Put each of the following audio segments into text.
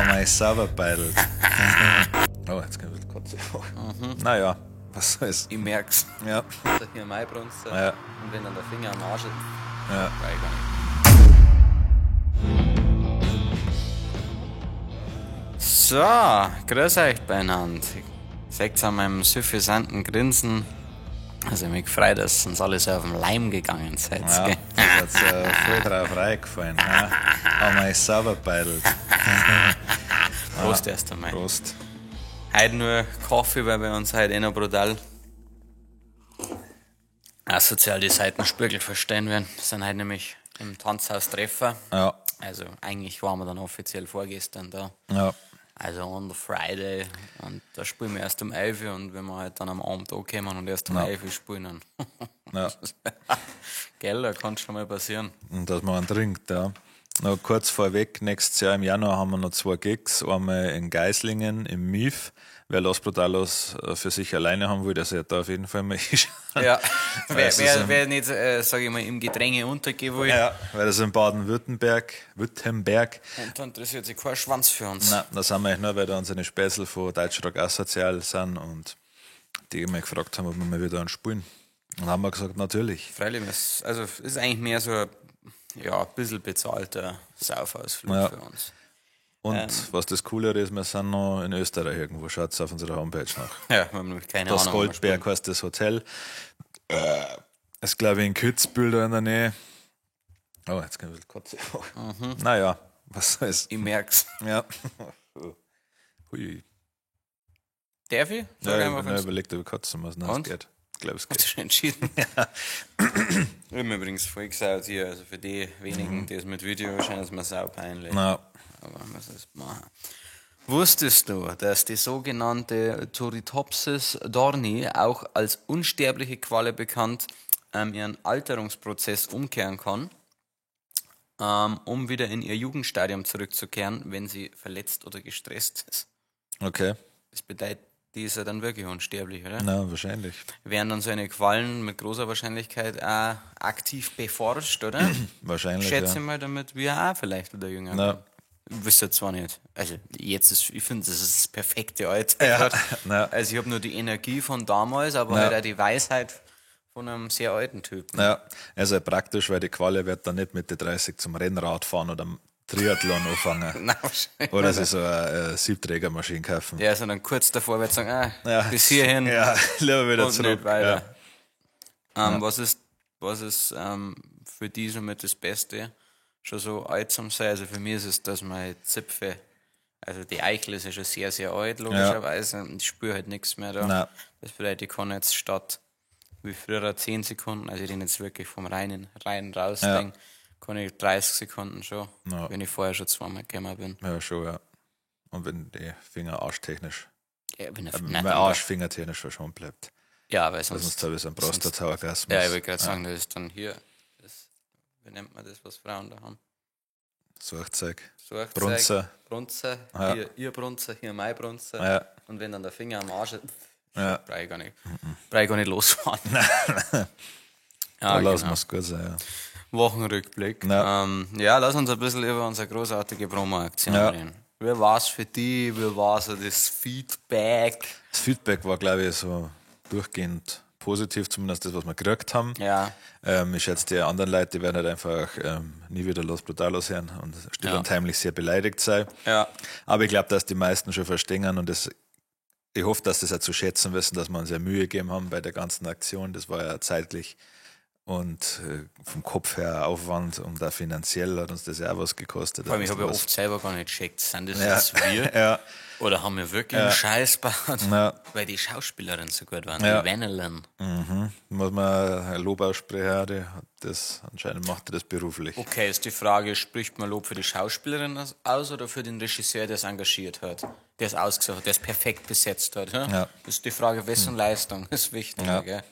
Haben wir euch sauber beidelt. Oh, jetzt kann ich ein bisschen Kotze. Naja, was soll's. Ich merk's. Ja. Hier mein Brunzer. Ja. Und wenn dann der Finger am Arsch ist, Ja. weiß ich gar nicht. So, grüß euch beieinander. Seht's an meinem suffisanten Grinsen. Also mich gefreut, dass uns alle so auf den Leim gegangen seid. Ja, gell? das ist voll drauf reingefallen. Ja. Haben wir euch sauber beidelt. Prost erst einmal. Prost. Heute nur Kaffee, weil bei uns heute eh noch brutal asozial die Seitenspiegel verstehen werden. Wir sind heute nämlich im Tanzhaus Treffer. Ja. Also eigentlich waren wir dann offiziell vorgestern da. Ja. Also on the Friday. Und da spielen wir erst um 11 Uhr und wenn wir halt dann am Abend ankommen und erst um 11 Uhr spielen, dann. Ja. Gell, da kann schon mal passieren. Und dass man einen trinkt, ja. Noch kurz vorweg, nächstes Jahr im Januar haben wir noch zwei Gigs. Einmal in Geislingen im MIF. Wer Los Brutalos für sich alleine haben will, der sollte da auf jeden Fall mal hinschauen. Ja, wer, es ist wer, ein- wer nicht, sag ich mal, im Gedränge untergehen will, Ja, weil das in Baden-Württemberg, Württemberg. und dann interessiert sich kein Schwanz für uns. Nein, das sind wir eigentlich nur, weil da unsere Späßel von Deutschrock Asozial sind und die immer gefragt haben, ob wir mal wieder einen spielen. Und haben wir gesagt, natürlich. Freilich, also es ist eigentlich mehr so ein, ja, ein bisschen bezahlter Saufausflug Ja. für uns. Und was das Coolere ist, wir sind noch in Österreich irgendwo. Schaut auf unserer Homepage nach. Ja, wir haben nämlich keine Das Ahnung. wo wir Goldberg heißt das Hotel. Ist, glaube ich, in Kitzbühel da in der Nähe. Oh, jetzt kann ich ein bisschen Kotze. Naja, was soll's. spielen. Ich merk's. Ja. Hui. Darf ich? Sag Ja, ich einmal habe fünf- überlegt, ob ich kotzen muss. Nein, es Und? geht. Ich glaube, es Hast du geht. schon entschieden? Ich hab mir übrigens voll gesagt hier, also für die wenigen, die es mit Video schauen, ist mir sau peinlich. Na, Aber was ist machen? Wusstest du, dass die sogenannte Turritopsis dorni, auch als unsterbliche Qualle bekannt, ihren Alterungsprozess umkehren kann, um wieder in ihr Jugendstadium zurückzukehren, wenn sie verletzt oder gestresst ist? okay. Das bedeutet, die ist ja dann wirklich unsterblich, oder? Na, wahrscheinlich. Werden dann so eine Quallen mit großer Wahrscheinlichkeit auch aktiv beforscht, oder? Wahrscheinlich. Schätze ja. mal, damit wir auch vielleicht wieder jünger Na. werden. Wisst ihr zwar nicht. Also jetzt ist, ich finde, das ist das perfekte Alter. Ja, grad. na. Also ich habe nur die Energie von damals, aber Ja. halt auch die Weisheit von einem sehr alten Typen. Ja, also praktisch, weil die Qualle wird dann nicht mit den 30 zum Rennrad fahren oder am Triathlon anfangen. Nein, wahrscheinlich. Oder sich so eine Siebträgermaschine kaufen. Ja, sondern kurz davor wird sagen, ah, Ja. bis hierhin Ja, lieber wieder und zurück. nicht weiter. Ja. Was ist für die somit das Beste, schon so alt zum sein? Also für mich ist es, dass meine Zipfe, also die Eichel ist ja schon sehr, sehr alt, logischerweise, und ich spüre halt nichts mehr da. Nein. Das bedeutet, ich kann jetzt statt wie früher 10 Sekunden, also ich den jetzt wirklich vom reinen, rein raus Ja. denk, kann ich 30 Sekunden schon, Ja. wenn ich vorher schon zweimal gekommen bin. Ja, schon, ja. Und wenn die Finger arschtechnisch, Ja, wenn er, wenn nein, mein dann- Arsch fingertechnisch verschont bleibt. ja, weil sonst, Sonst habe ich so einen Prostata-Orgasmus. ja, ich wollte gerade sagen, das ist dann hier, das, wie nennt man das, was Frauen da haben? Suchzeug. Suchzeug, Brunzer. Brunzer, Ja. hier ihr Brunzer, hier mein Brunzer. Ja. Und wenn dann der Finger am Arsch ist, Ja. brauche ich gar nicht, brauch ich gar nicht losfahren. Da ja, lassen genau. wir es gut sein, ja. Wochenrückblick. Ja. Ja, lass uns ein bisschen über unsere großartige Promo-Aktion Ja. reden. Wie war's für dich? Wie war so das Feedback? Das Feedback war, glaube ich, so durchgehend positiv, zumindest das, was wir gekriegt haben. Ja. Ich schätze, die anderen Leute, die werden halt einfach nie wieder Los Brutalos hören und still Ja. und heimlich sehr beleidigt sein. Ja. Aber ich glaube, dass die meisten schon verstehen und das, ich hoffe, dass das auch zu schätzen wissen, dass wir uns ja Mühe gegeben haben bei der ganzen Aktion. Das war ja zeitlich und vom Kopf her Aufwand und auch finanziell hat uns das ja auch was gekostet. Vor allem, ich habe ja Was. oft selber gar nicht gecheckt, sind das Ja. jetzt wir? Ja. Oder haben wir wirklich einen Scheiß gebaut? Ja. Weil die Schauspielerin so gut waren, Ja. die Vanillin. Muss man ein Lob aussprechen, die hat das, anscheinend macht er das beruflich. Okay, ist die Frage, spricht man Lob für die Schauspielerin aus oder für den Regisseur, der es engagiert hat, der es ausgesucht hat, der es perfekt besetzt hat? Hm? Ja. Ist die Frage, wessen Leistung ist wichtiger, Ja. gell?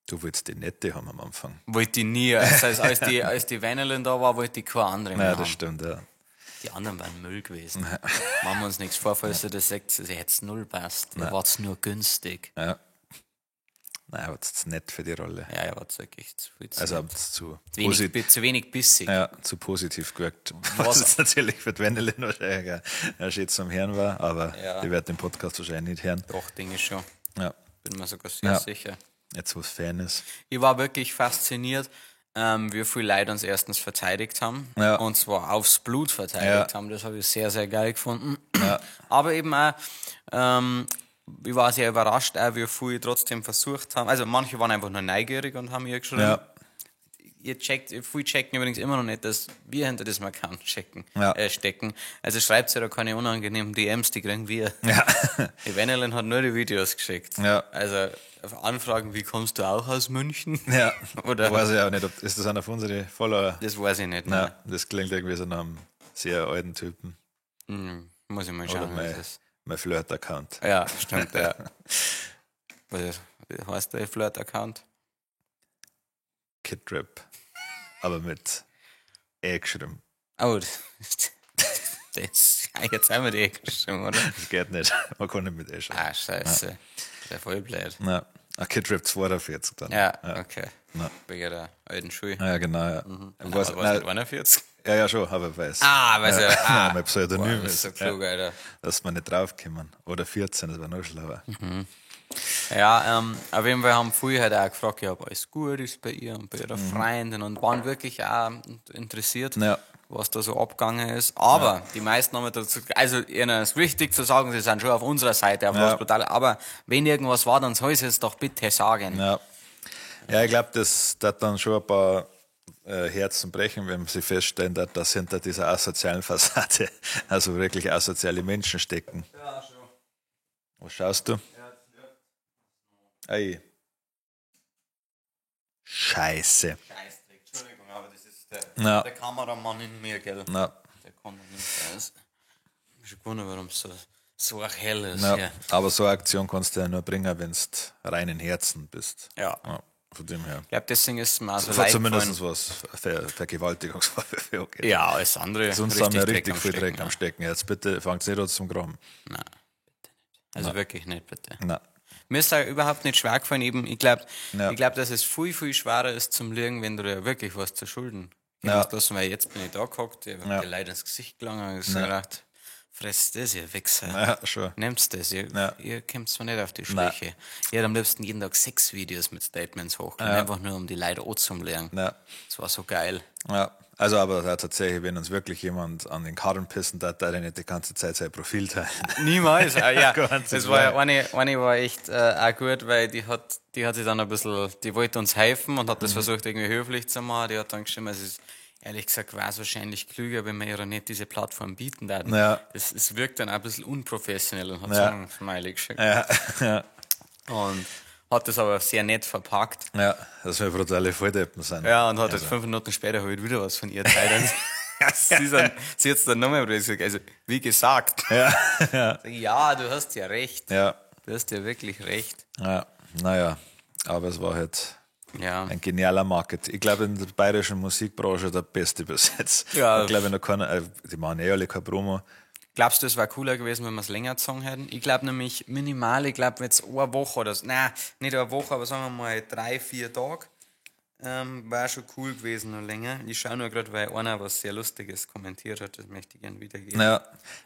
Du willst die nette haben am Anfang. Wollte ich nie. Also als die Vanillin da war, wollte ich keine andere mehr Ja, das haben. stimmt, ja. Die anderen waren Müll gewesen. Machen wir uns nichts vor, falls ihr das sagt, sie hätte es null passt. Ihr wart's nur günstig. Ja. Nein, aber das ist nett für die Rolle. Ja, er war wirklich zu viel zu, Also haben es zu, wenig, zu wenig bissig. ja, zu positiv gewirkt. Was jetzt natürlich für die Wendelin wahrscheinlich ein schön zum Hören war, aber Ja. die wird den Podcast wahrscheinlich nicht hören. Doch, denke ich schon. Ja, Bin mir sogar sehr Ja. sicher. jetzt wo es Fan ist. Ich war wirklich fasziniert, wie viele Leute uns erstens verteidigt haben. Ja. Und zwar aufs Blut verteidigt Ja. haben. Das habe ich sehr, sehr geil gefunden. Ja. Aber eben auch, ich war sehr überrascht, auch wie viele trotzdem versucht haben. Also manche waren einfach nur neugierig und haben ihr geschrieben. Ja, Ihr checkt, viele checken übrigens immer noch nicht, dass wir hinter diesem Account checken, Ja. stecken. Also schreibt ja da keine unangenehmen DMs, die kriegen wir. ja, Die Wendelin hat nur die Videos geschickt. Ja. Also auf Anfragen, wie kommst du auch aus München? ja. Oder- Weiß ich auch nicht, ob, ist das einer von unseren Follower? Das weiß ich nicht. Ja, Ne? das klingt irgendwie so nach einem sehr alten Typen. Muss ich mal Oder schauen, was mein, das ist. mein Flirt-Account. Ja, stimmt, ja. Was ist, wie heißt der Flirt-Account? Kid Rap. Aber mit E geschrieben. Oh, das, das jetzt haben wir die eh geschrieben, oder? Das geht nicht. Man kann nicht mit E schreiben. Ah, scheiße. Das ist ja voll blöd. Ja. Ah, Kid Rap 42 dann. Ja, okay. Ja. Wegen der alten Schule. Ja, genau. Ja. Ich weiß, Aber was nein, mit 41? ja, ja, schon, aber ich weiß. Ah, weiß ja. ja. Ah. Mein Pseudonym Boah, das ist so ist. klug, ja, Alter. dass wir nicht draufkommen. Oder 14, das war noch schlauer. Ja, auf jeden Fall haben viele halt auch gefragt, ja, ob alles gut ist bei ihr und bei ihrer Freundin und waren wirklich auch interessiert, Ja. was da so abgegangen ist. Aber die meisten haben dazu, also ihnen ist wichtig zu sagen, sie sind schon auf unserer Seite, auf Ja. was brutal. Aber wenn irgendwas war, dann soll sie es doch bitte sagen. Ja, ja ich glaube, das hat dann schon ein paar Herzen brechen, wenn sie feststellen, dass hinter dieser asozialen Fassade also wirklich asoziale Menschen stecken. Ja, schon. Was schaust du? Ei. Scheiße. Scheißdreck, Entschuldigung, aber das ist der, Ja. der Kameramann in mir, gell? Na, Der kommt nicht raus. Ich hab schon gewundert, warum es so hell ist. na, hier. Aber so eine Aktion kannst du ja nur bringen, wenn du rein in Herzen bist. Ja. Ja, von dem her. Ich glaube, deswegen ist es mir auch so Das leicht zumindest gefallen. was Vergewaltigungsvorwürfe okay. Ja, alles andere. Sonst haben wir Dreck richtig am viel Stecken, Dreck am Stecken. Jetzt bitte fangt nicht an zum Graben. Nein, bitte nicht. Also wirklich nicht, bitte. Na. Mir ist da überhaupt nicht schwer gefallen, eben, ich glaube, Ja. ich glaub, dass es viel, viel schwerer ist zum Lügen, wenn du dir wirklich was zu schulden Ja. hast lassen, weil jetzt bin ich da gehockt, ich hab Ja. die Leute ins Gesicht gelangen und ich hab gedacht, fress das, ihr Wichser. Ja, schon. Nehmt's das, ihr, Ja. ihr kommt's mir nicht auf die Nein. Schliche. Ich hätte am liebsten jeden Tag 6 Videos mit Statements hochgeladen, einfach nur um die Leute anzulernen. Ja. Das war so geil. Ja. Also aber da tatsächlich, wenn uns wirklich jemand an den Karren pissen darf, darf er nicht die ganze Zeit sein Profil teilen. Niemals. Ah, ja, Ganz das war ja eine war echt auch gut, weil die hat sich dann ein bisschen, die wollte uns helfen und hat das versucht irgendwie höflich zu machen. Die hat dann geschrieben, es ist ehrlich gesagt war es wahrscheinlich klüger, wenn wir ihr nicht diese Plattform bieten würden. Ja. Das wirkt dann auch ein bisschen unprofessionell und hat Ja. so einen Smiley geschickt. Ja, ja. Und hat das aber sehr nett verpackt. Ja, dass wir brutale Volldeppen sind. Ja, und hat halt 5 Minuten später halt wieder was von ihr teilt. Sie hat's dann nochmal gesagt, also wie gesagt. Ja, ja. Ja, du hast ja recht. Ja, Du hast ja wirklich recht. ja. Naja, aber es war halt Ja. ein genialer Market. Ich glaube, in der bayerischen Musikbranche der beste bis jetzt. Ja. Ich glaube, noch keiner, die machen eh alle kein Promo. Glaubst du, es war cooler gewesen, wenn wir es länger gezogen hätten? Ich glaube nämlich minimal, ich glaube jetzt eine Woche oder so. Nein, nicht eine Woche, aber sagen wir mal 3, 4 Tage. War schon cool gewesen noch länger. Ich schaue nur gerade, weil einer was sehr Lustiges kommentiert hat, das möchte ich gern wiedergeben. Ja,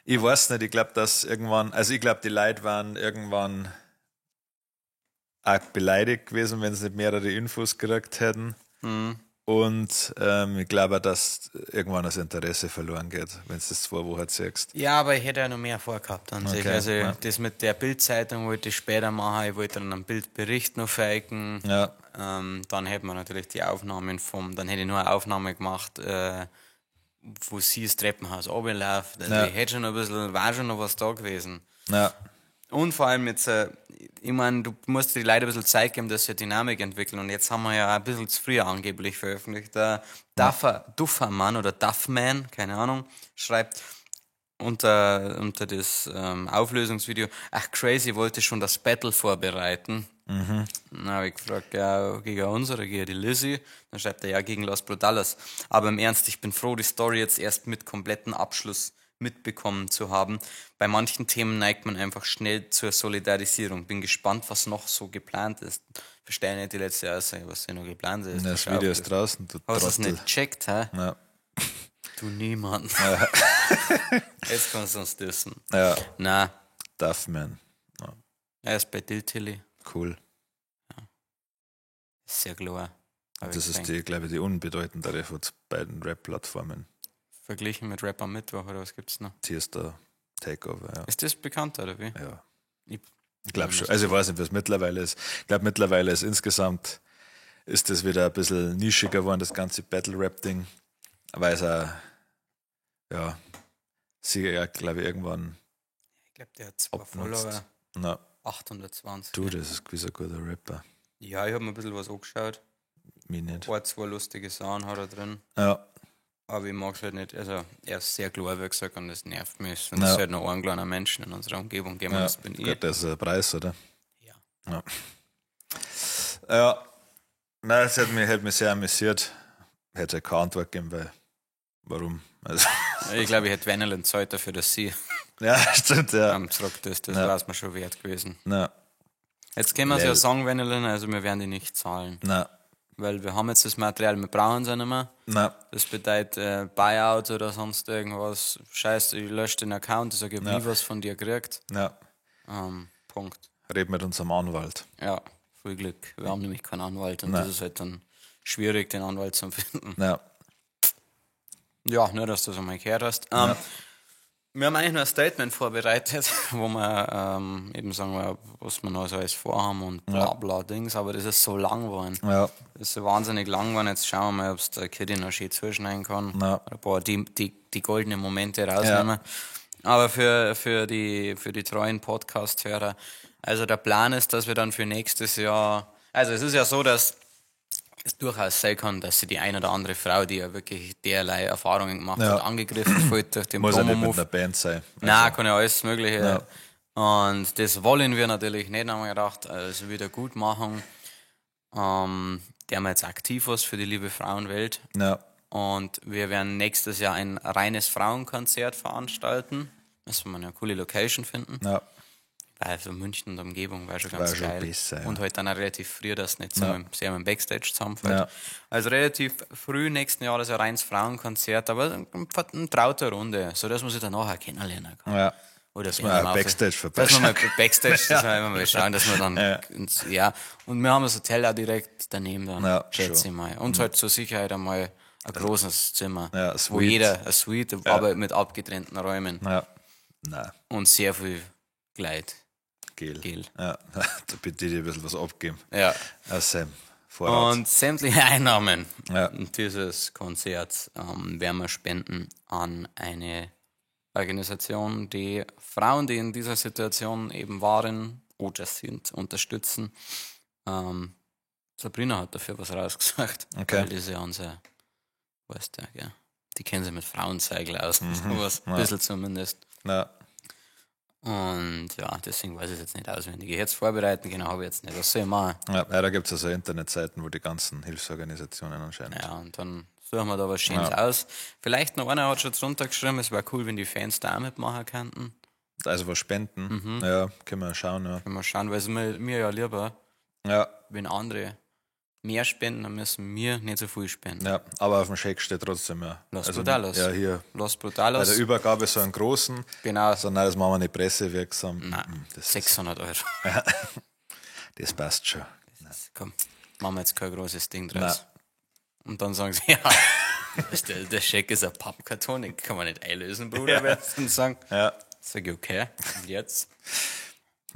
ich weiß nicht, ich glaube, dass irgendwann, also ich glaube, die Leute waren irgendwann auch beleidigt gewesen, wenn sie nicht mehrere Infos gekriegt hätten. Mhm. Und ich glaube auch, dass irgendwann das Interesse verloren geht, wenn du das 2 Wochen ziehst. Ja, aber ich hätte ja noch mehr vorgehabt an sich. Okay, Also ja. das mit der Bildzeitung wollte ich später machen, ich wollte dann einen Bildbericht noch faken. Ja, Dann hätten wir natürlich die Aufnahmen dann hätte ich nur eine Aufnahme gemacht, wo sie das Treppenhaus runterläuft. Also Ja. ich hätte schon noch ein bisschen, war schon noch was da gewesen. ja, Und vor allem jetzt, ich meine, du musst die Leute ein bisschen Zeit geben, dass sie eine Dynamik entwickeln. Und jetzt haben wir ja ein bisschen zu früh angeblich veröffentlicht. Der Duffermann oder Duffman, keine Ahnung, schreibt, unter das Auflösungsvideo, ach crazy, wollte schon das Battle vorbereiten. Dann habe ich gefragt, ja, gegen uns oder gegen die Lizzie? Dann schreibt er, ja, gegen Los Brutalos. Aber im Ernst, ich bin froh, die Story jetzt erst mit kompletten Abschluss mitbekommen zu haben. Bei manchen Themen neigt man einfach schnell zur Solidarisierung. Bin gespannt, was noch so geplant ist. Verstehe nicht die letzte Aussage, was hier noch geplant ist. Das Video ist draußen, du Hast du es Trottel. nicht gecheckt, hä? Ja. Du niemand. Jetzt kannst du uns dissen. Ja, Na, Duffman. Ja, er ist bei Diltilly. cool. Ist sehr klar. Hab ich Das ist gesehen. die, glaube ich, die unbedeutendere von beiden Rap-Plattformen. Verglichen mit Rap am Mittwoch oder was gibt's noch? Tierstar Takeover, ja. Ist das bekannt oder wie? Ja. Ich- Ich glaube schon. Also ich weiß nicht, was mittlerweile ist. Ich glaube, mittlerweile ist insgesamt ist das wieder ein bisschen nischiger geworden, das ganze Battle-Rap-Ding. Weil es auch, ja, sie ja, glaube ich, irgendwann Ich glaube, der hat zwei abnutzt. Follower. Na, 820. du, das ist gewiss ein guter Rapper. Ja, ich habe mir ein bisschen was angeschaut. Mich nicht. Ein, zwei lustige Sachen hat er drin. Ja, Aber ich mag es halt nicht. Also, er ist sehr klar, wie gesagt, und das nervt mich. Und Ja. es ist halt noch einen kleinen Menschen in unserer Umgebung geben, ja. das bin ich. Gut, das ist ein Preis, oder? Ja. Ja. Ja. Nein, es hat mich sehr amüsiert. Hätte keine Antwort gegeben, weil warum? Also, Ich glaube, ich hätte Vanillin Zeit dafür, dass sie ja, stimmt, ja. zurück ist. Das Ja. war es mir schon wert gewesen. Na, Jetzt können wir es ja Lel. sagen, Vanillin, also wir werden die nicht zahlen. na, Weil wir haben jetzt das Material, wir brauchen es ja nicht mehr. na, Das bedeutet Buyout oder sonst irgendwas. Scheiße, ich lösche den Account, ich sage, ich habe nie was von dir gekriegt. na. Punkt. Red mit unserem Anwalt. Ja, viel Glück. Wir haben nämlich keinen Anwalt und das ist halt dann schwierig, den Anwalt zu finden. Ja, Ja, nur, dass du das einmal gehört hast. Wir haben eigentlich nur ein Statement vorbereitet, wo wir eben sagen, was wir noch so alles vorhaben und bla bla Dings, aber das ist so lang geworden. ja, Das ist so wahnsinnig lang geworden. Jetzt schauen wir mal, ob es der Kitty noch schön zuschneiden kann. Ja. Oder ein paar die goldenen Momente rausnehmen. Aber für die treuen Podcast-Hörer, also der Plan ist, dass wir dann für nächstes Jahr, also es ist ja so, dass es durchaus sein kann, dass sie die ein oder andere Frau, die ja wirklich derlei Erfahrungen gemacht Ja. hat, angegriffen fühlt durch den muss ja nicht mit Promo-Move. einer Band sein. Nein, kann ja alles Mögliche. Und das wollen wir natürlich nicht, haben wir gedacht. Also wieder gut machen. Der haben wir jetzt aktiv was für die liebe Frauenwelt. Ja, Und wir werden nächstes Jahr ein reines Frauenkonzert veranstalten. Müssen wir eine coole Location finden. ja, Weil so München und Umgebung war schon ganz War schon geil. besser, ja. Und halt dann auch relativ früh, dass nicht so sehr im Backstage zusammenfällt. Ja. Also relativ früh nächsten Jahr ist ein reines Frauenkonzert, aber eine traute Runde, sodass man sich danach auch kennenlernen kann. ja. Oder dass wir auch Backstage Dass wir mal vorbeischauen. Backstage, dass wir immer mal schauen, dass wir dann, Ja. ja. Und wir haben das Hotel auch direkt daneben dann, Ja, schätze schon. ich mal. Und halt zur Sicherheit einmal ein großes Zimmer, Ja, wo Suite. jeder eine Suite, aber mit abgetrennten Räumen Ja. Nein, und sehr viel Gleit. Gel. Gel. Ja, da bitte ich dir ein bisschen was abgeben. Ja. Aus seinem Vorrat. Und sämtliche Einnahmen Ja. dieses Konzerts werden wir spenden an eine Organisation, die Frauen, die in dieser Situation eben waren oder sind, unterstützen. Sabrina hat dafür was rausgesucht. Okay. Weil das ist ja unser, weißt du, gell? Die kennen sich mit Frauenzeigel aus, sowas, ein bisschen zumindest. Na, Und ja, deswegen weiß ich es jetzt nicht auswendig. Ich hätte es vorbereiten können, habe ich jetzt nicht. Was soll ich machen? ja, ja, da gibt es also Internetseiten, wo die ganzen Hilfsorganisationen anscheinend. Ja, und dann suchen wir da was Schönes aus. Vielleicht noch einer hat schon drunter geschrieben, es wäre cool, wenn die Fans da auch mitmachen könnten. Also was spenden. Ja, können wir schauen, ja. Können wir schauen, weil es mir ja lieber, Ja, wenn andere mehr spenden, dann müssen wir nicht so viel spenden. ja, aber auf dem Scheck steht trotzdem ja. Los also, Brutalos. Ja, hier. Los Bei Brutalos. der Übergabe so einen großen, Genau. sondern das machen wir nicht pressewirksam. Nein, Das, 600 Euro. das passt schon. Komm, machen wir jetzt kein großes Ding draus. Und dann sagen sie, ja, der Scheck ist ein Pappkarton, den kann man nicht einlösen, Bruder, ja. Und sagen. Ja. Sag ich, okay, und jetzt?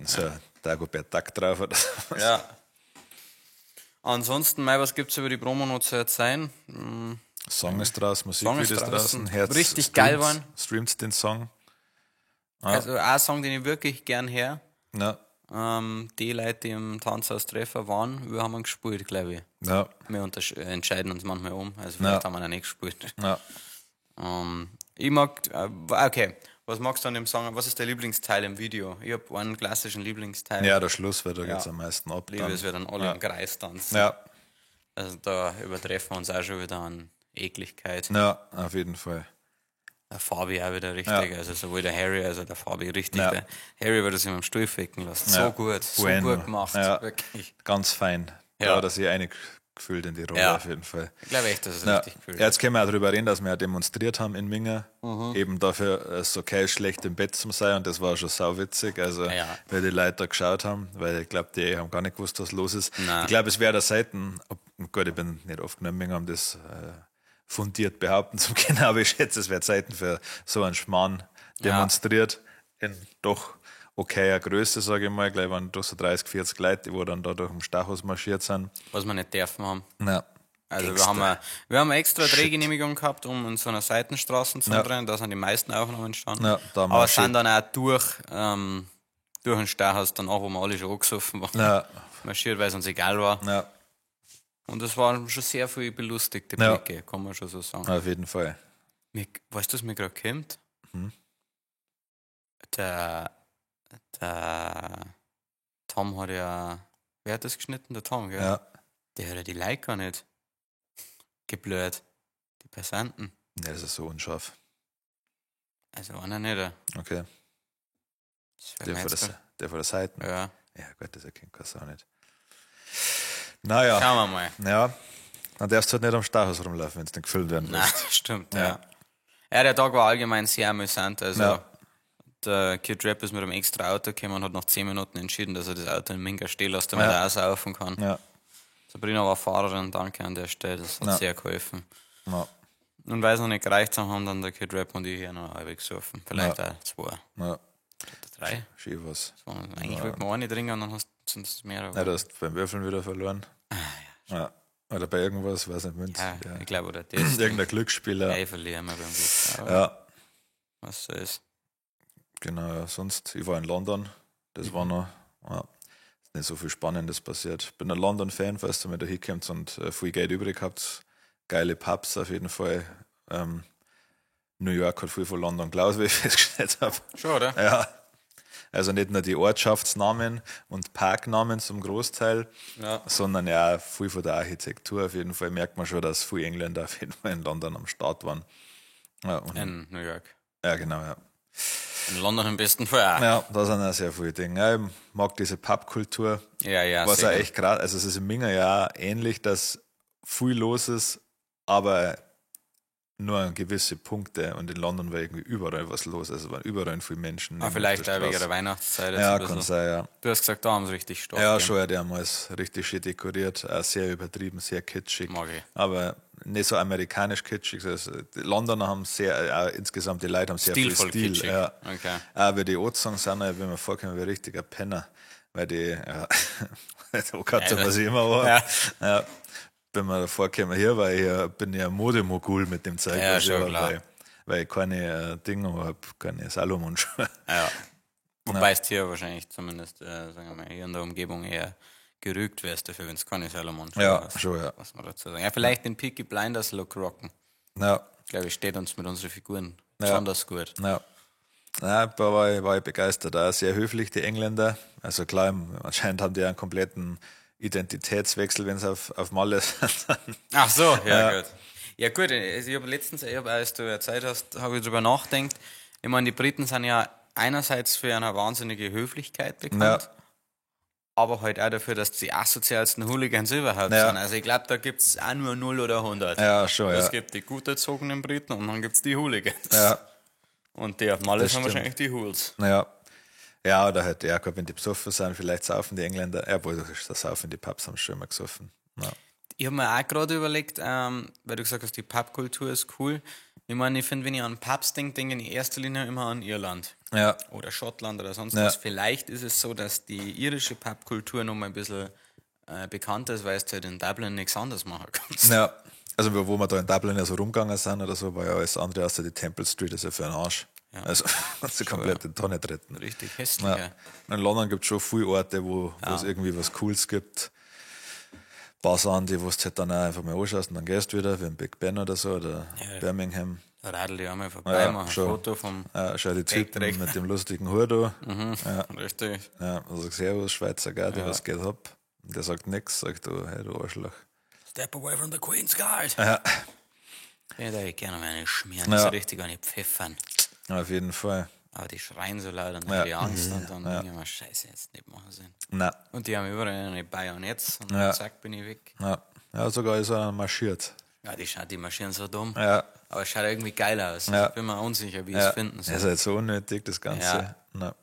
So, Dagobert Duck drauf oder so. Ja. Ansonsten, mei, was gibt's über die Promo noch zu erzählen? Song ist draußen, Musikvideo ist ist draußen. draußen. Herz Richtig geil streamt- geworden. Streamt den Song. Also, ein Song, den ich wirklich gern her. Ja, Die Leute, die im Tanzhaus Treffer waren, wir haben ihn gespielt, glaube ich. ja, Wir entscheiden uns manchmal um, also vielleicht Ja. haben wir ihn nicht gespielt. ja. Ich mag, okay, Was magst du an dem Song? Was ist der Lieblingsteil im Video? Ich habe einen klassischen Lieblingsteil. Ja, der Schluss, weil da geht's am meisten ab. Liebe es, wir dann alle im Kreis tanzen. Ja, Also da übertreffen wir uns auch schon wieder an Ekligkeit. ja, auf jeden Fall. Der Fabi auch wieder richtig. Also sowohl der Harry als auch der Fabi richtig. Ja. Der Harry würde sich mit dem Stuhl ficken lassen. So Ja. gut, so Bueno. gut gemacht. Ja. Wirklich. Ganz fein. Ja. Da hat er sich eingefühlt in die Rolle Ja. auf jeden Fall. Ich glaube echt, dass es Ja. richtig gefühlt Ja, jetzt können wir auch darüber reden, dass wir ja demonstriert haben in Minga. Mhm. Eben dafür, es ist okay, schlecht im Bett zu sein und das war schon sauwitzig. Also, Ja. weil die Leute da geschaut haben, weil ich glaube, die haben gar nicht gewusst, was los ist. Nein. Ich glaube, es wäre da Seiten, ob, Gott, ich bin nicht oft genug in Minga, um das fundiert behaupten zu können, aber ich schätze, es wäre Zeiten für so einen Schmarrn demonstriert in doch okayer Größe, sage ich mal. Gleich waren doch so 30, 40 Leute, die wo dann da durch den Stachus marschiert sind. Was wir nicht dürfen haben. Ja. Also wir haben extra Drehgenehmigung gehabt, um in so einer Seitenstraße zu Ja. drehen. Da sind die meisten Aufnahmen entstanden. Ja, da Aber marschiert. sind dann auch durch den Stauhaus dann auch, wo wir alle schon angesoffen waren, Ja, marschiert, weil es uns egal war. ja, Und es waren schon sehr viele belustigte Ja. Blicke, kann man schon so sagen. auf jeden Fall. Mir, weißt du, was mir gerade kommt? Hm? Der Tom hat ja. Wer hat das geschnitten? Der Tom, gell? Ja. Der hat ja die Leica nicht geblurrt. Die Passanten. Ja, das ist so unscharf. Also einer nicht. äh. Okay. Das wär Der mir von jetzt der, der von der Seite. grad- Ja. Ja, gut, das erkennt keiner auch nicht. Naja, Schauen wir mal. ja. Dann darfst du halt nicht am Stachus rumlaufen, wenn es nicht gefüllt werden Nein, willst. stimmt, ja. Ja. ja. der Tag war allgemein sehr amüsant. Also Ja. der Kid Rap ist mit einem extra Auto gekommen und hat nach 10 Minuten entschieden, dass er das Auto in Minga stehen lässt, damit Ja. er auch saufen kann. Ja. Sabrina war Fahrerin, danke an der Stelle, das hat Ja. sehr geholfen. Ja. Und weil es noch nicht gereicht haben, haben dann der Kid Rap und ich hier noch halbe gesoffen. Vielleicht auch zwei Ja. oder drei. Schön was. So, eigentlich wollten wir eine trinken und dann hast sind es mehr. Ja, du hast beim Würfeln wieder verloren. Ja. Oder bei irgendwas, weiß nicht, Münz. Ah, ja, Ja. ich glaube, oder das. Irgendein Glücksspieler. Ich verliere immer beim Glück. Aber Ja, was so ist. genau. Ja. Sonst, ich war in London. Das war noch, ja, ist nicht so viel Spannendes passiert. Bin ein London-Fan, falls du mir da hinkommst und viel Geld übrig habt. Geile Pubs auf jeden Fall. New York hat viel von London geklaut, wie ich festgestellt habe. Schon, oder? Ja. Also nicht nur die Ortschaftsnamen und Parknamen zum Großteil, Ja. sondern ja viel von der Architektur. Auf jeden Fall merkt man schon, dass viele Engländer auf jeden Fall in London am Start waren. Ja, und, In New York. ja genau, ja. In London im besten Fall auch. Ja, da sind auch sehr viele Dinge. Ja, ich mag diese Pubkultur, Ja, ja. was sehr auch gut. echt krass, also es ist im Minger ja auch ähnlich, dass viel los ist, aber nur an gewisse Punkte und in London war irgendwie überall was los, also waren überall viele Menschen. Ah, vielleicht auf auch der wegen der Straße. Weihnachtszeit. jetzt Ja, ein bisschen. kann sein, ja. Du hast gesagt, da haben sie richtig Stoff. Ja, gegeben. schon, ja, die haben alles richtig schön dekoriert, auch sehr übertrieben, sehr kitschig. Mag ich. Aber nicht so amerikanisch kitschig. Also die Londoner haben sehr, auch insgesamt die Leute haben sehr Stilvoll viel Stil. kitschig. Ja. Okay. Aber die angezogen sind, ich bin mir vorgekommen wie ein richtiger Penner. Weil die, ja, so Katze, Ja, was ich immer war. Ja. Ja. Bin mir vorgekommen hier, weil ich bin ja Modemogul mit dem Zeug, Ja, was ich schon hab, klar. weil ich keine Dinge habe, keine Salomon-Schuhe. Ja. Wobei es hier wahrscheinlich zumindest, sagen wir mal, hier in der Umgebung eher gerügt wärst dafür, wenn es keine Salomon Schuhe Ja, hast. schon, ja. Was man dazu sagen. Ja, vielleicht den Peaky Blinders Look rocken. Ja, Glaube ich, steht uns mit unseren Figuren besonders gut. Ja. Ja, da war ich begeistert. Auch sehr höflich, die Engländer. Also klar, anscheinend haben die einen kompletten Identitätswechsel, wenn sie auf Malle sind. Ach so, ja, gut. Ja gut, also ich habe letztens, ich hab, als du erzählt hast, habe ich drüber nachgedacht. Ich meine, die Briten sind ja einerseits für eine wahnsinnige Höflichkeit bekannt, Ja. aber halt auch dafür, dass die asozialsten Hooligans überhaupt Ja. sind. Also ich glaube, da gibt es auch nur 0 oder 100. Ja, schon, Es ja. gibt die gut erzogenen Briten und dann gibt es die Hooligans. Ja, Und die auf Malle Das sind stimmt. wahrscheinlich die Hools. ja. Ja, oder halt, ja, gut, wenn die besoffen sind, vielleicht saufen die Engländer. Ja, obwohl, das saufen die Pubs haben schon immer gesoffen. Ja. Ich habe mir auch gerade überlegt, weil du gesagt hast, die Pubkultur ist cool. Ich meine, ich finde, wenn ich an Pubs denke, denke ich in erster Linie immer an Irland. Ja, Oder Schottland oder sonst Ja. was. Vielleicht ist es so, dass die irische Pubkultur noch mal ein bisschen bekannter ist, weil du halt in Dublin nichts anderes machen kannst. ja. Also, wo wir da in Dublin ja so rumgegangen sind oder so, war ja alles andere außer die Temple Street, ist ja für einen Arsch. Also, kannst du komplett in die Tonne treten. Richtig hässlich. Ja. Ja. In London gibt es schon viele Orte, wo es irgendwie was Cooles gibt. Ein paar Sachen, die wo du halt dann auch einfach mal anschaust und dann gehst du wieder, wie in Big Ben oder so oder Ja. Birmingham. Da radel ich einmal vorbei, Ja, mache ein schon. Foto vom. Ja, schau die Typen Gepäckträger. mit dem lustigen Hut an. Mhm. Richtig. Ja, also Servus, Schweizer Garde, was geht ab? Und der sagt nix, sagt du, hey, du Arschloch. Step away from the Queen's Guard. Ja. Den da ich gerne mal eine schmieren, Ja. so richtig eine pfeffern. Auf jeden Fall. Aber die schreien so laut und dann Ja. hab ich Angst und dann denke ich mir, Scheiße, jetzt nicht machen sollen. Na, Und die haben überall eine Bajonetts und Ja. zack, bin ich weg. ja. Ja, sogar ist er marschiert. Ja, die, die marschieren so dumm. Ja. Aber es schaut irgendwie geil aus. Ja. Ich bin mir unsicher, wie ich Ja. es finden soll. Ist halt so unnötig, das Ganze. Ja. Na,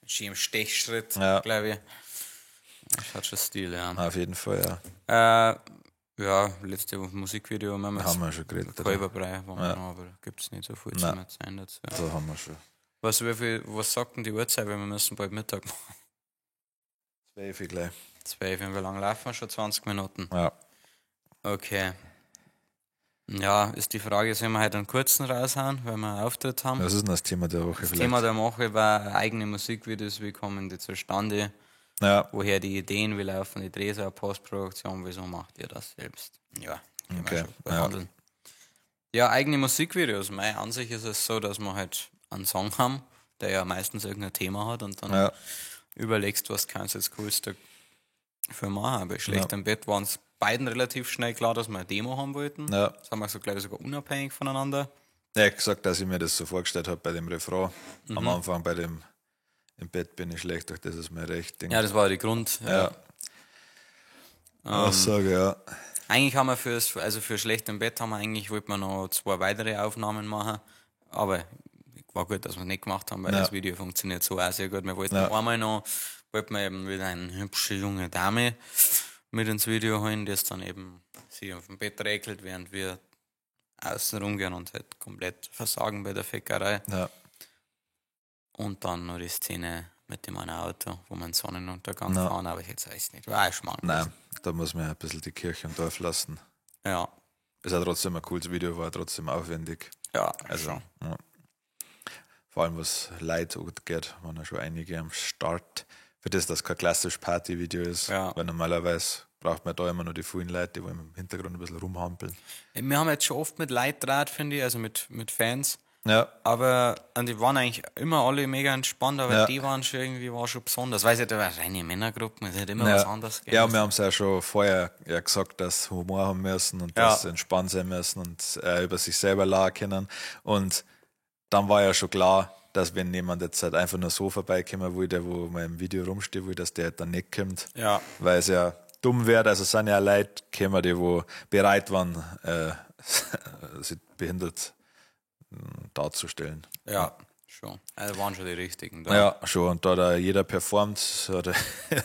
Schön im Stechschritt, Ja. glaube ich. Das hat schon Stil, ja. auf jeden Fall, ja. Ja, letzte Woche Musikvideo haben wir Haben wir schon geredet. oder? Kälberbrei waren wir noch, aber gibt es nicht so viel zu Nein. erzählen dazu. Da haben wir schon. Was, wie viel, was sagt denn die Uhrzeit, weil wir müssen bald Mittag machen? 12 gleich. 12, wie lange laufen wir schon? 20 Minuten. Ja. Okay. Ja, ist die Frage, sollen wir heute einen kurzen raushauen, weil wir einen Auftritt haben? Was ist denn das Thema der Woche Das vielleicht? Thema der Woche war eigene Musikvideos, wie kommen die zustande, ja, woher die Ideen, wie laufen die Drehs, auch Postproduktion, wieso macht ihr das selbst? Ja, können Okay, wir schon behandeln. Ja, eigene Musikvideos. Mei, an sich ist es so, dass wir halt einen Song haben, der ja meistens irgendein Thema hat und dann ja, überlegst, was kannst du jetzt Coolste für machen. Aber schlecht im Bett waren es beiden relativ schnell klar, dass wir eine Demo haben wollten. ja. Das haben wir so, glaube ich, sogar unabhängig voneinander. Ja, ich hab gesagt, dass ich mir das so vorgestellt habe bei dem Refrain. Mhm. Am Anfang bei dem im Bett bin ich schlecht, durch das ist mir recht. Ding. Ja, das war die Grund. ja. Aussage, ja. Eigentlich haben wir fürs, also für schlecht im Bett haben wir eigentlich, wollten wir noch zwei weitere Aufnahmen machen. Aber war gut, dass wir es nicht gemacht haben, weil Ja. das Video funktioniert so auch sehr gut. Wir wollten Ja. einmal noch, wollten wir eben wieder eine hübsche junge Dame mit ins Video holen, die es dann eben sie auf dem Bett räkelt, während wir außen rumgehen und halt komplett versagen bei der Fickerei. Ja, Und dann noch die Szene mit dem einen Auto, wo wir einen Sonnenuntergang Ja. fahren, aber ich jetzt weiß nicht, war auch schmank. nein, da muss man ja ein bisschen die Kirche im Dorf lassen. Ja, Ist ja trotzdem ein cooles Video, war trotzdem aufwendig. ja, Also, schon. ja. Vor allem was Leid angeht, waren ja schon einige am Start. Für das, dass kein klassisches Party-Video ist, Ja. weil normalerweise braucht man da immer nur die vielen Leute, die wo im Hintergrund ein bisschen rumhampeln. Wir haben jetzt schon oft mit Leid draht, finde ich, also mit Fans. Ja, Aber und die waren eigentlich immer alle mega entspannt, aber Ja. die waren schon irgendwie war schon besonders. Weiß ich, da waren reine Männergruppen, es hat immer ja. was anderes gegeben. Ja, und wir haben es ja schon vorher ja gesagt, dass sie Humor haben müssen und Ja. dass sie entspannt sein müssen und über sich selber lachen können. Und dann war ja schon klar, dass wenn jemand jetzt halt einfach nur so vorbeikommen will, der wo mal im Video rumsteht will, dass der halt dann nicht kommt. Ja. Weil es ja dumm wird. Also es sind ja Leute gekommen, die wo bereit waren, sich behindert darzustellen. Ja, schon. Also waren schon die richtigen da. Ja, schon. Und da da jeder performt, oder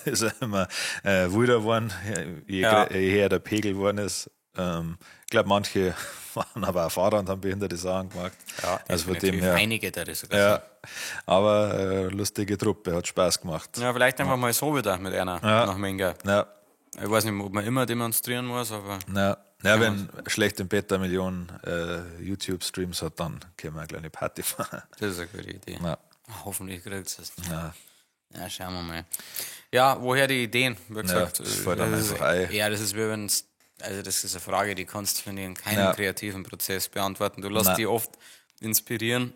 ist er immer wilder geworden, je, Ja. je höher der Pegel geworden ist. Ich glaube, manche waren aber auch Fahrer und haben behinderte Sachen gemacht. Ja, also von dem definitiv. her. Einige da das sogar. Ja, aber lustige Truppe, hat Spaß gemacht. Ja, vielleicht einfach mal so wieder mit einer Ja. nach Minga. Ja, Ich weiß nicht, ob man immer demonstrieren muss, aber ja. Ja, wenn schlecht im Bett eine Million YouTube-Streams hat, dann können wir eine kleine Party machen. das ist eine gute Idee. Ja, Hoffentlich kriegt es. ja. Ja, schauen wir mal. Ja, woher die Ideen? Wie gesagt, das fällt dann das ist, einfach ein. Ja, das ist wie wenn's, also das ist eine Frage, die kannst du, finde ich, in keinem Ja. kreativen Prozess beantworten. Du lässt Nein. dich oft inspirieren,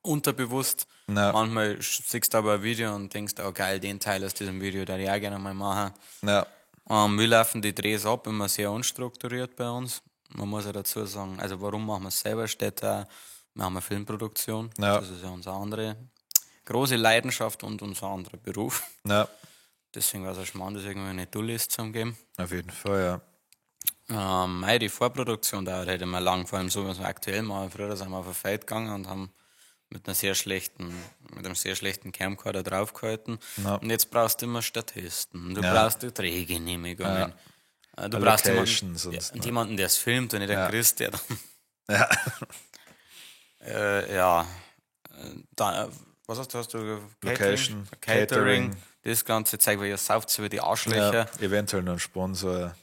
unterbewusst. Ja. Manchmal siehst du aber ein Video und denkst, oh geil, den Teil aus diesem Video, den ich auch gerne mal machen. Ja, Wir laufen die Drehs ab, immer sehr unstrukturiert bei uns. Man muss ja dazu sagen, also warum machen wir es selber, steht da, wir haben eine Filmproduktion, Ja. das ist ja unsere andere große Leidenschaft und unser anderer Beruf. ja, Deswegen war es ein Schmarrn, das irgendwie eine Dullis zu geben. auf jeden Fall, ja. Mei, die Vorproduktion dauert halt immer lang, vor allem so, was wir aktuell machen. Früher sind wir auf ein Feld gegangen und haben mit einer sehr schlechten, mit einem sehr schlechten Camcorder draufgehalten. Ja. Und jetzt brauchst du immer Statisten, du Ja. brauchst die Drehgenehmigungen. Du brauchst jemanden, Locations und ja, so. und jemanden, der es filmt und nicht der Chris, der dann. Ja. Ja. Da, was hast du? Catering? Location, Catering, Catering. Das ganze Zeug, weil ihr sauft über die Arschlöcher. Ja, eventuell noch ein Sponsor,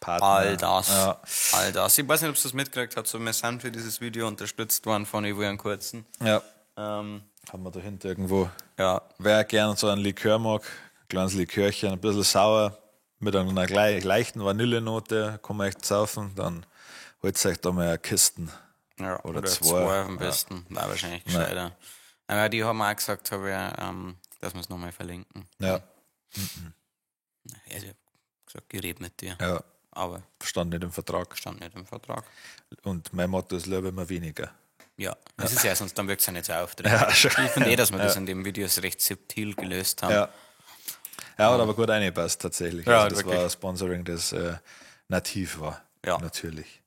Partner. All das. Ja, All das. Ich weiß nicht, ob du das mitgekriegt hast, aber wir sind für dieses Video unterstützt worden von Ivo einen kurzen. ja. Ähm, Haben wir da hinten irgendwo. ja, Wer gerne so einen Likör mag, ein kleines Likörchen, ein bisschen sauer, mit einer leichten Vanillenote, kann man echt saufen, dann holt euch da mal eine Kisten. Ja, Oder zwei. Am besten. War wahrscheinlich gescheiter. Aber die haben auch gesagt, hab ich, dass wir es nochmal verlinken. Ja, Also, ich hab gesagt, ich rede mit dir. ja, Aber stand nicht im Vertrag. stand nicht im Vertrag. Und mein Motto ist lieber immer weniger. Ja, das ist ja, sonst dann wirkt es ja nicht so aufdringlich. Ja, schon. Ich finde eh, dass wir das in dem Video so recht subtil gelöst haben. Ja. Ja, hat aber gut reingepasst tatsächlich. Ja, Also das wirklich. war ein Sponsoring, das nativ war. Ja. Natürlich.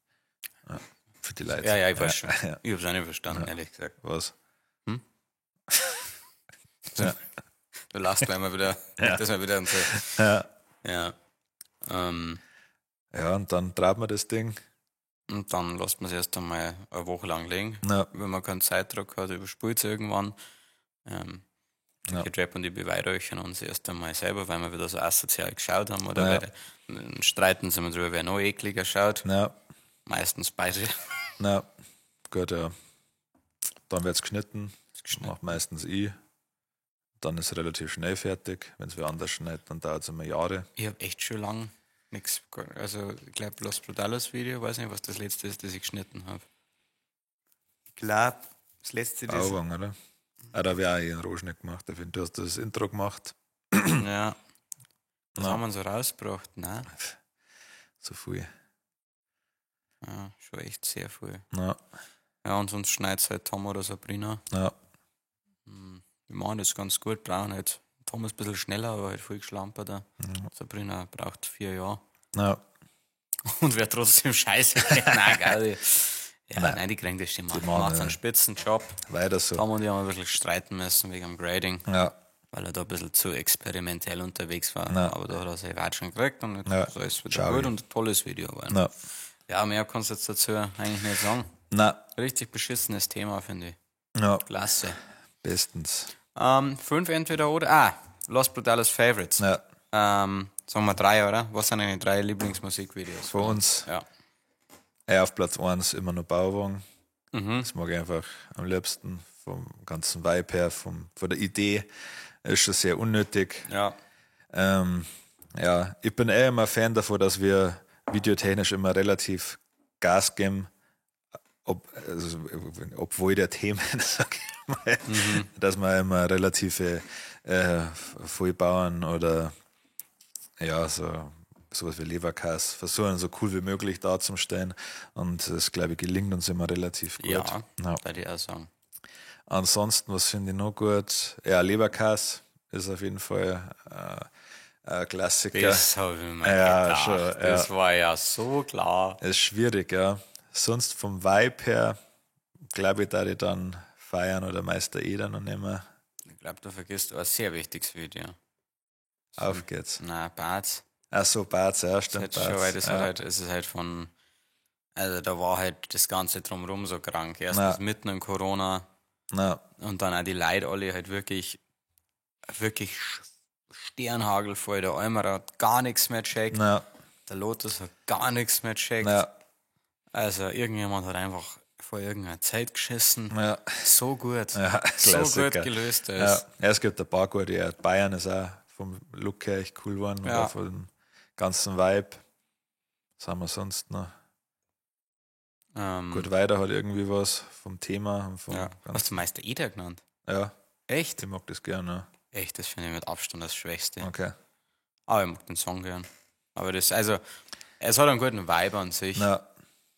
Ja, für die Leute. Ja, ja, ich weiß schon. Ja. Ich hab's auch nicht verstanden, ehrlich gesagt. Was? Du lachst gleich mal wieder, dass wir wieder unsere. Ja. Ja. Ja, und dann treibt man das Ding. Und dann lässt man es erst einmal eine Woche lang liegen. Ja. Wenn man keinen Zeitdruck hat, überspielt es irgendwann. Ja. Die Trap und die beweihräuchern uns erst einmal selber, weil wir wieder so asozial geschaut haben. Oder Ja. weil, dann streiten sie immer drüber, wer noch ekliger schaut. Ja, Meistens beide. na, gut, ja. Dann wird's geschnitten. Macht meistens ich. Dann ist relativ schnell fertig. Wenn es wer anders schneidet, dann dauert es immer Jahre. Ich habe echt schon lang nichts. Also, ich glaube, Los Brutalos Video, weiß nicht, was das letzte ist, das ich geschnitten habe. Ich glaube, das letzte, das. Bauwagen, oder? Ah, da habe ich auch einen Rohschnitt gemacht. Ich finde, du hast das Intro gemacht. Ja. Das Na. haben wir so rausgebracht. Nein, So viel. ja, schon echt sehr viel. Na, Ja, und sonst schneidet halt Tom oder Sabrina. ja, Wir machen das ganz gut, brauchen halt. Tom ist ein bisschen schneller, aber halt viel geschlamperter. Sabrina braucht 4 Jahre. ja. Und wird trotzdem scheiße. Nein, geil. Ja, nein, die kriegen das schon. Die machen, macht ja. einen Spitzenjob. Weiter so. Tom und ich haben ein bisschen streiten müssen wegen dem Grading, Ja, weil er da ein bisschen zu experimentell unterwegs war. Ja. Aber da hat er seine Watschen gekriegt und jetzt Ja. ist alles wieder Schau gut ich. und ein tolles Video geworden. na, Ja, mehr kannst du jetzt dazu eigentlich nicht sagen. na, Richtig beschissenes Thema, finde ich. ja, Klasse. bestens. 5 entweder oder. Ah, Los Brutales Favorites. Ja, Sagen wir 3, oder? Was sind deine 3 Lieblingsmusikvideos? von uns. Ja. Ja, auf Platz 1 immer noch Bauwagen. Das mag ich einfach am liebsten. Vom ganzen Vibe her, von der Idee. Ist schon sehr unnötig. Ja. Ja, ich bin eh immer Fan davon, dass wir videotechnisch immer relativ Gas geben, obwohl der Themen, sag ich mal, dass wir immer relative Vollbauern oder ja, so sowas wie Leberkäse versuchen, so cool wie möglich darzustellen. Und das, glaube ich, gelingt uns immer relativ gut. Ja, Ja. würde ich auch sagen. Ansonsten, was finde ich noch gut? Ja, Leberkäse ist auf jeden Fall ein Klassiker. Das habe ich mir Ja, gedacht. schon, ja. Das war ja so klar. Ist schwierig, ja. Sonst vom Vibe her, glaube ich, da ich dann feiern oder Meister Eder noch nicht mehr. Ich glaube, du vergisst ein sehr wichtiges Video. Auf geht's. Na, Barz. Ach so, Barz, ja, stimmt. Das, schon, weil Barz, das ja. hat halt, es ist halt von, also da war halt das Ganze drumherum so krank. Erstens Ja. mitten in Corona Na, und dann auch die Leute alle halt wirklich, wirklich sternhagelvoll. Der Almer hat gar nichts mehr checkt. na, Der Lotus hat gar nichts mehr checkt. na, Also irgendjemand hat einfach vor irgendeiner Zeit geschissen. ja. So gut. Ja, so gut Klassiker. gelöst Ja. ist. Ja, es gibt ein paar gute. Ja, Bayern ist auch vom Look her echt cool geworden Ja. und auch vom ganzen Vibe. Was haben wir sonst noch? Gut, weiter hat irgendwie was vom Thema. Und vom Ja. ganzen, Hast du Meister Eder genannt? ja, Echt? ich mag das gerne. Echt, das finde ich mit Abstand das Schwächste. Ja. Okay. Aber ich mag den Song gern. Aber das, also, es hat einen guten Vibe an sich, Na,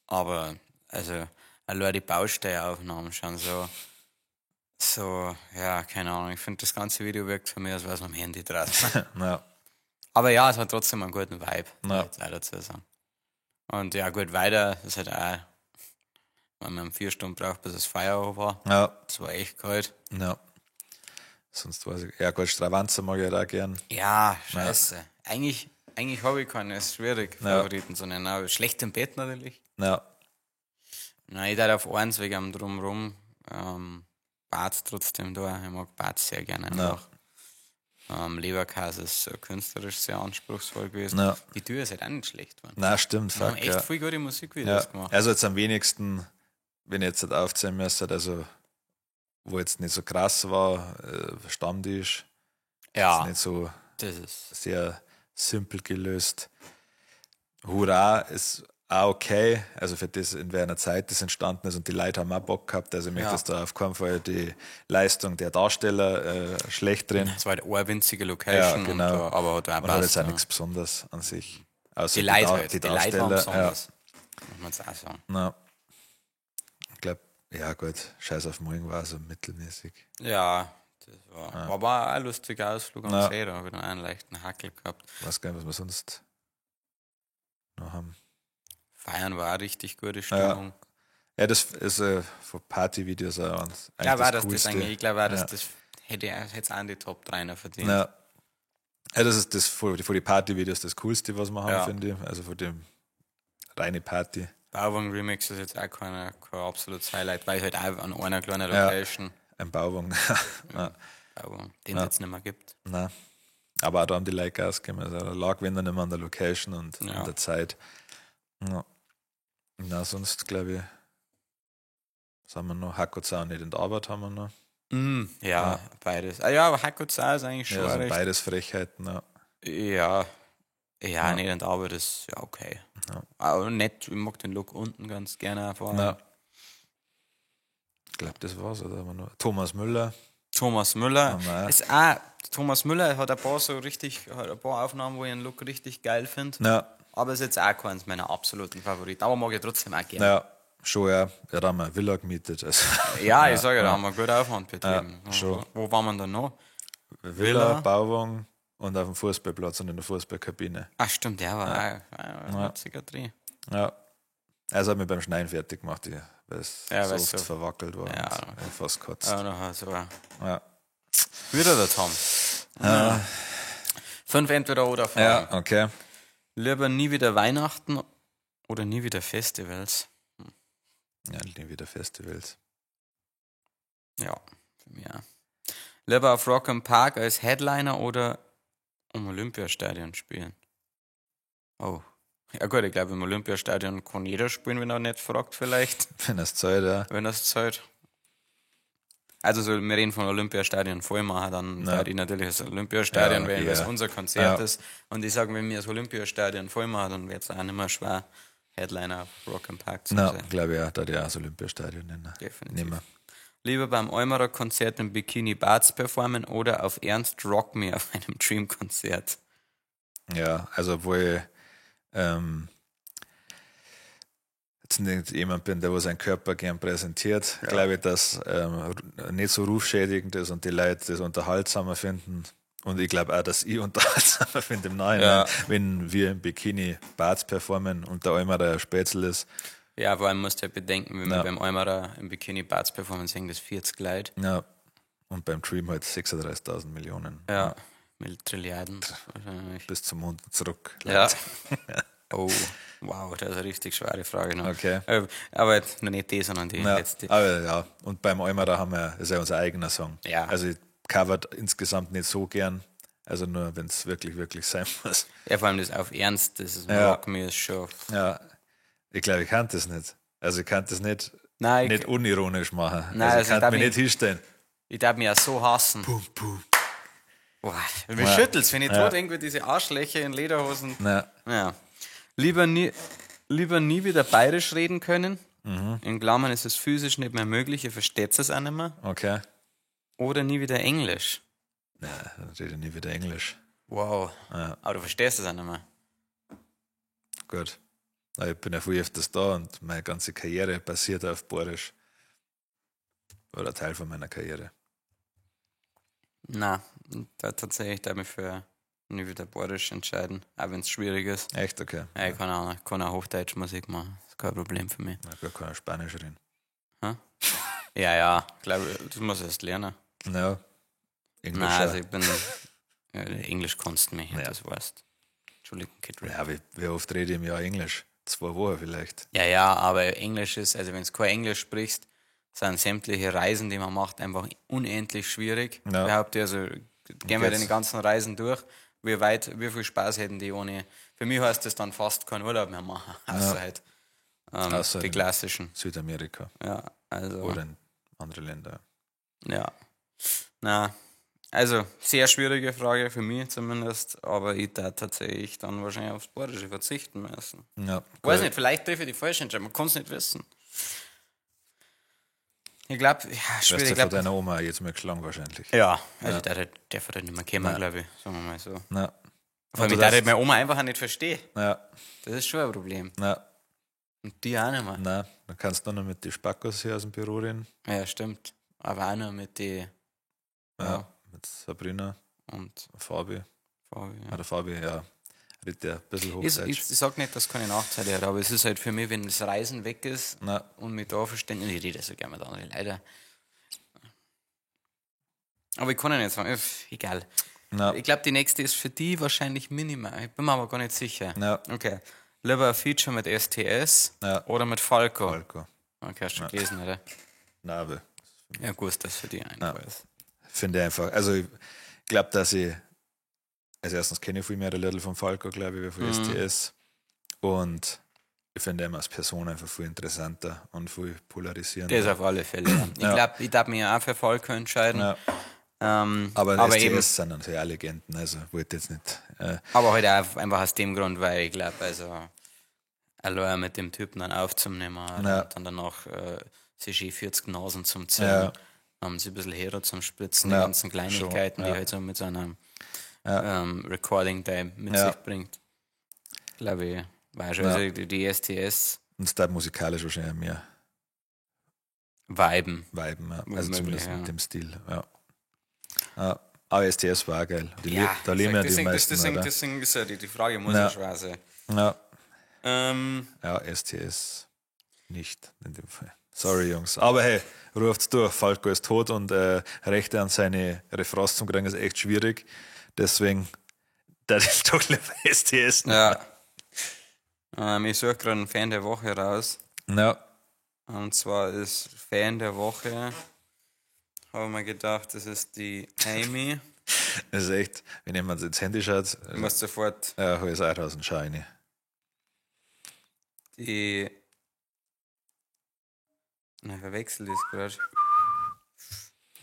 aber, also, allein die Baustellenaufnahmen schon so, so, ja, keine Ahnung. Ich finde, das ganze Video wirkt für mich, als wäre es am Handy dran. na, Aber ja, es hat trotzdem einen guten Vibe, Ja. muss ich jetzt auch dazu sagen. Und ja, gut, weiter ist halt auch, wenn man 4 Stunden braucht, bis es Feierabend war. ja, Das war echt kalt. ja. Sonst weiß ich. Ja, gut, Stravanzer mag ich halt auch gern. Ja, scheiße. Eigentlich, eigentlich habe ich keinen, es ist schwierig, Ja. Favoriten zu nennen. Aber schlecht im Bett natürlich. Ja, Nein, ich darf auf eins wegen am Drumrum. Bart trotzdem da. Ich mag Bart sehr gerne Ja. einfach. Leberkäse ist künstlerisch sehr anspruchsvoll gewesen. Ja. Die Tür ist halt auch nicht schlecht geworden. na, stimmt, Wir haben fuck, echt ja. viel gute Musikvideos Ja. gemacht. Also jetzt am wenigsten, wenn ich jetzt halt aufzählen müsste, also wo jetzt nicht so krass war, Stammtisch, Ja, ist nicht so das ist. sehr simpel gelöst. Hurra ist auch okay, also für das, in welcher Zeit das entstanden ist und die Leute haben auch Bock gehabt, also ich möchte Ja. jetzt da auf keinen Fall die Leistung der Darsteller schlecht drin. Es war halt eine winzige Location, Ja, genau. und, aber hat auch Und hat passt, jetzt auch ja. nichts Besonderes an sich. Außer Die Leute halt, die die Leute waren Darsteller. Ja. besonders. Muss man jetzt auch sagen. Na, ich glaube, ja gut, Scheiß auf morgen war so mittelmäßig. Ja, das war, war aber auch ein lustiger Ausflug am Ja. See, da habe ich noch einen leichten Hackel gehabt. Weiß gar nicht, was wir sonst noch haben. Feiern war auch richtig gute Stimmung. Ja, das ist von Partyvideos auch und Ich glaube auch, das dass das Coolste. eigentlich, ich glaube auch, dass Ja. das hätte es auch in die Top 3 noch verdient. Ja. Ja, das ist das von die Partyvideos das Coolste, was wir haben, Ja. finde ich. Also von dem reine Party. Bauwagen Remix ist jetzt auch kein absolutes Highlight, weil halt auch an einer kleinen Ja. Location Ein Bauwagen. ja. Bauwagen, den es jetzt nicht mehr gibt. Nein. Aber auch da haben die Leute Gas gegeben. Also da lag wenn dann immer an der Location und Ja. an der Zeit. Ja. Na, sonst glaube ich, was haben wir noch? Hakozau nicht in der Arbeit haben wir noch. Ja, Ja. beides. Ah, ja, aber Hakozau ist eigentlich schon Ja, also recht. beides Frechheiten. Ja. Ja. Ja, Ja. nicht in der Arbeit ist ja okay. Ja. Aber nett, ich mag den Look unten ganz gerne vor allem. Ja. Ich glaube, das war's. Oder haben wir noch? Thomas Müller. Thomas Müller. Haben wir auch. Ist auch, Thomas Müller hat ein paar so richtig, hat ein paar Aufnahmen, wo ich den Look richtig geil finde. Ja, Aber ist jetzt auch keins meiner absoluten Favoriten. Aber mag ich trotzdem auch gerne. ja, schon, ja. Ja, da haben wir eine Villa gemietet. Also, Ja, ich sage ja, da haben wir gut Aufwand betrieben. Ja, schon. Wo waren wir denn noch? Villa, Villa. Bauwagen und auf dem Fußballplatz und in der Fußballkabine. Ach stimmt, der war auch ja. Witziger Dreh. Ja. Also hat mich beim Schneiden fertig gemacht, weil es Ja, so weil's oft so- verwackelt war Ja. und ich fast gekotzt. Ja, noch so. Ja. Wieder der Tom. Ja. 5 Entweder-oder-Fragen. Ja, okay. Lieber nie wieder Weihnachten oder nie wieder Festivals? Ja, nie wieder Festivals. Ja, für mich auch. Lieber auf Rock im Park als Headliner oder im Olympiastadion spielen? Oh. Ja gut, ich glaube, im Olympiastadion kann jeder spielen, wenn er nicht fragt vielleicht, Wenn es Zeit, ja. wenn er es zahlt. Also so, wir reden von Olympiastadion voll machen, dann Ja. würde ich natürlich das Olympiastadion Ja, wählen, weil es ja. unser Konzert Ja. ist. Und ich sage, wenn wir das Olympiastadion voll machen, dann wird es auch nicht mehr schwer, Headliner auf Rock im Park zu Na, sein. glaube ich auch, da die auch das Olympiastadion nennen. Definitiv. Nehmen. Lieber beim Eumerer Konzert im Bikini Barts performen oder auf Ernst Rock Me auf einem Dream-Konzert. Ja, also obwohl ich jetzt nicht jemand bin, der wo seinen Körper gern präsentiert, glaube ich, dass nicht so rufschädigend ist und die Leute das unterhaltsamer finden. Und ich glaube auch, dass ich unterhaltsamer finde im Nachhinein, Ja. wenn wir im Bikini Barts performen und der Eimer der Spätzl ist. Ja, vor allem musst du ja bedenken, wenn wir Ja. beim Eumerer im Bikini Barts performen, singen das 40 Leute. Ja. Und beim Dream halt 36.000 Millionen. Ja, mit Trilliarden wahrscheinlich. Bis zum Mond und zurück. Ja. Oh, wow, das ist eine richtig schwere Frage noch. Okay. Aber jetzt noch nicht die, sondern die Ja, letzte. aber ja, und beim Eimer, da haben wir, ist ja unser eigener Song. Ja. Also ich covert insgesamt nicht so gern. Also nur, wenn es wirklich, wirklich sein muss. Ja, vor allem das auf Ernst, das ist Ja. Rock Me ist schon. Ja, ich glaube, ich kann das nicht. Also ich kann das nicht, Nein, ich, nicht unironisch machen. Nein, also ich also ich kann darf mich mich- nicht hinstellen. ich darf mich ja so hassen. Pum, pum. Boah, mir Ja. schüttelt's, wenn ich Ja. tot irgendwie diese Arschlöcher in Lederhosen. Na, Ja. Lieber nie wieder bayerisch reden können. Mhm. In Klammern ist es physisch nicht mehr möglich, ihr versteht es auch nicht mehr. okay. Oder nie wieder Englisch. Na, dann rede ich nie wieder Englisch. Wow. Ja. Aber du verstehst es auch nicht mehr. Gut. Na, ich bin ja viel öfters da und meine ganze Karriere basiert auf Bayerisch. Oder Teil von meiner Karriere. Na, da tatsächlich darf ich mich für nie wieder bayerisch entscheiden, auch wenn es schwierig ist. Echt, okay. Ja, ich kann auch Hochdeutsch Musik machen. Das ist kein Problem für mich. Na, gut, kann ich Spanisch reden. Ja, ja, glaube das muss ich erst lernen. Ja. Englisch. Nein, auch. also ich bin. Ja, Englisch kannst du mich, Ja. das weißt. Entschuldigung, Kid Rap. Ja, wie oft rede ich im Jahr Englisch? 2 Wochen vielleicht. Ja, ja, aber Englisch ist, also wenn du kein Englisch sprichst, sind sämtliche Reisen, die man macht, einfach unendlich schwierig. Ja. Behaupte ich, also gehen wir geht's. die ganzen Reisen durch, wie weit, wie viel Spaß hätten die ohne. Für mich heißt das dann fast keinen Urlaub mehr machen, außer halt Außer die in klassischen. Südamerika Ja, also. oder in andere Länder. Ja. Na, Also, sehr schwierige Frage für mich zumindest, aber ich da tatsächlich dann wahrscheinlich aufs Bayerische verzichten müssen. Ja, Weiß nicht, vielleicht treffe ich die falsche Entscheidung, man kann es nicht wissen. Ich glaube, ja, schwierig. Wirst Ich du glaub, von deiner Oma jetzt mal geschlagen wahrscheinlich. ja, also der wird halt nicht mehr kommen, glaube ich, sagen wir mal so. Ja. Vor allem, Und ich du darf darfst- meine Oma einfach auch nicht verstehen. Ja, Das ist schon ein Problem. na, Und die auch nicht mehr. na, dann kannst du nur noch mit den Spackos hier aus dem Büro reden. Ja, stimmt. Aber auch nur mit die Ja. Ja. Mit Sabrina, und Fabi. Fabi. Ja. Oder Fabi, ja. Redet ja ein bisschen Ich, Hochdeutsch. ich sag nicht, dass es keine Nachteile hat, aber es ist halt für mich, wenn das Reisen weg ist Na, und mich da verstehen, ich rede so gerne mit anderen, leider. Aber ich kann ja nicht sagen, egal. na, Ich glaube, die nächste ist für die wahrscheinlich minimal. Ich bin mir aber gar nicht sicher. na, Okay. Lieber ein Feature mit STS Ja. oder mit Falco. Falco. Okay, hast du schon gelesen, oder? Na, aber Ja, gut, dass das für die einfach ist. finde ich einfach, also ich glaube, dass ich, also erstens kenne ich viel mehr Leute von Falco, glaube ich, wie von STS. Und ich finde ihn als Person einfach viel interessanter und viel polarisierender. Das auf alle Fälle. Ja. Ich Ja. glaube, ich darf mich auch für Falco entscheiden. ja. Aber Aber, STS eben, sind natürlich auch Legenden, also wollte jetzt nicht. aber halt auch einfach aus dem Grund, weil ich glaube, also allein mit dem Typen dann aufzunehmen Ja. und dann danach sich eh 40 Nasen zum Ziehen, Ja. haben sie ein bisschen Hero zum Spritzen, Ja, die ganzen Kleinigkeiten, schon, die ja. halt so mit so einem Recording Day mit Ja. sich bringt. Glaube ich, war schon. Ja. Also die STS Und es darf musikalisch wahrscheinlich auch mehr Viben. viben, ja. Also Möglich, zumindest ja. mit dem Stil, ja. Ja. Aber STS war auch geil. Die ja, da leben ja die deswegen, meisten, deswegen, oder? deswegen ist ja die Frage, muss Ja. ja schwer sein. Ja. Ja, STS nicht in dem Fall. Sorry, Jungs. Aber hey, ruft's durch. Falco ist tot und Rechte an seine Refrains zum kriegen ist echt schwierig. Deswegen, das ist doch lieber STS. Ja. Ich suche gerade einen Fan der Woche raus. Ja, Und zwar ist Fan der Woche, habe ich mir gedacht, das ist die Amy. das ist echt, wenn jemand ins Handy schaut, Du musst sofort ja, hol es auch raus und schau rein. die. Nein, verwechsel das gerade.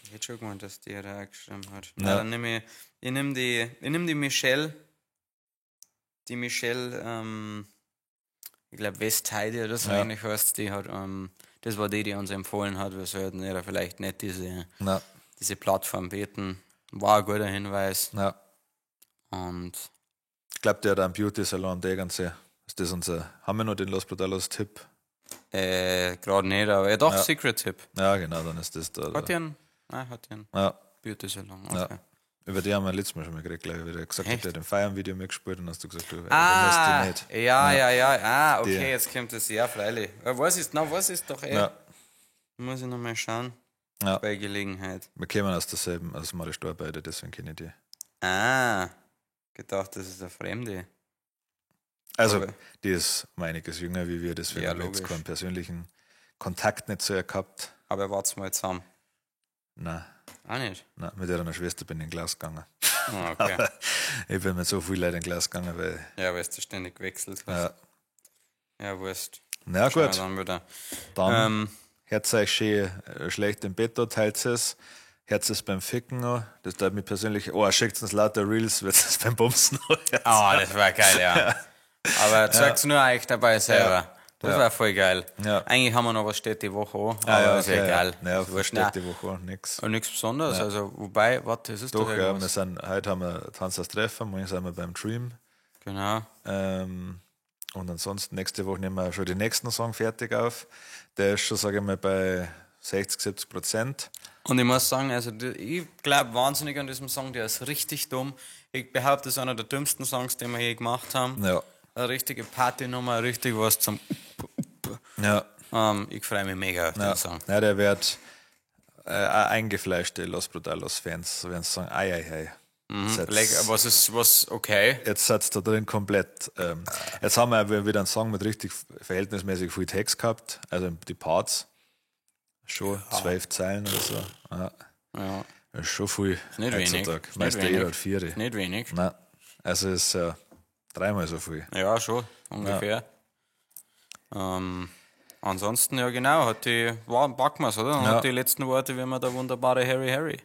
Ich hätte schon gemeint, dass die da auch geschrieben hat. Na, Ja. dann nehme ich. Ich nehme die. Ich nehme die Michelle. Die Michelle, ich glaube Westheide oder so Ja. ähnlich heißt die hat, das war die, die uns empfohlen hat, wir sollten ihr vielleicht nicht Na, diese Plattform beten. War ein guter Hinweis. na. Und Ich glaube, der hat einen Beauty Salon am Tegernsee. Ist das unser, haben wir noch den Los Brutalos Tipp? gerade nicht, aber ja doch, Ja. Secret Tipp. Ja, genau, dann ist das da. Hat die einen? Nein, hat die einen Ja, Beauty Salon. Ja. Okay. Über die haben wir letztes Mal schon mal geredet, glaube ich, weil der gesagt Echt? hat, der hat im Feiern-Video mitgespielt und hast du gesagt, du Ah, erinnerst dich nicht. ja, ja, ja. Ah, okay, Die. jetzt kommt das. Ja, freilich. Ja, was ist, na, was ist doch eh. Ja, Muss ich nochmal schauen. Ja. Bei Gelegenheit. wir kommen aus derselben, aus Maristor beide, deswegen kenne ich die. Ah, gedacht, das ist eine Fremde. Also, Aber- die ist um einiges jünger wie wir, deswegen Ja, haben wir jetzt logisch. keinen persönlichen Kontakt nicht zu ihr gehabt. Aber wart's mal zusammen. Nein, Auch nicht. nein, mit ihrer Schwester bin ich in Glas gegangen. Ah, okay. Ich bin mit so viel Leuten in Glas gegangen, weil, ja, weil du ständig gewechselt hast. ja. Ja, wurscht. Na Schauen wir gut, Dann wieder. dann Herz euch schön schlecht im Bett, da, teilt es. Herz es beim Ficken noch. Das tut mich persönlich. Oh, schickt uns lauter Reels, wird es beim Bumsen noch. Ah, das war geil, ja. Aber zeigt's nur euch dabei selber. Ja. Das Ja. war voll geil. Ja. Eigentlich haben wir noch was steht die Woche an, aber Ah, ja, ist ja okay, egal. Ja, Ist wurscht. steht Nein. die Woche auch nix. Und nichts Besonderes. Also, wobei, warte, es ist Doch, doch ja, wir irgendwas. sind, heute haben wir Tanz das Treffen, morgen sind wir beim Dream. Genau. Und ansonsten nächste Woche nehmen wir schon den nächsten Song fertig auf. Der ist schon, sage ich mal, bei 60, 70%. Und ich muss sagen, also ich glaube wahnsinnig an diesem Song, der ist richtig dumm. Ich behaupte, das ist einer der dümmsten Songs, den wir je gemacht haben. Ja. Eine richtige Partynummer, richtig was zum. Ja. Ich freue mich mega auf Ja. den Song. Ja, der wird auch eingefleischte Los Brutalos-Fans werden sagen, ei, ei, ei. Jetzt- Leck, was ist, was, okay. Jetzt sat's da drin komplett. Jetzt haben wir wieder einen Song mit richtig verhältnismäßig viel Text gehabt, also die Parts. Schon 12 Zeilen oder so. Ja, Ja, das ist schon viel nicht wenig. heutzutage. Ist nicht Meist wenig. jeder hat vier. nicht wenig. Nein, also ist dreimal so viel. Ja, schon, ungefähr. Ansonsten, ja genau, hat die, war, packen wir's, oder? Und Ja. hat die letzten Worte, wie immer der wunderbare Harry Harry.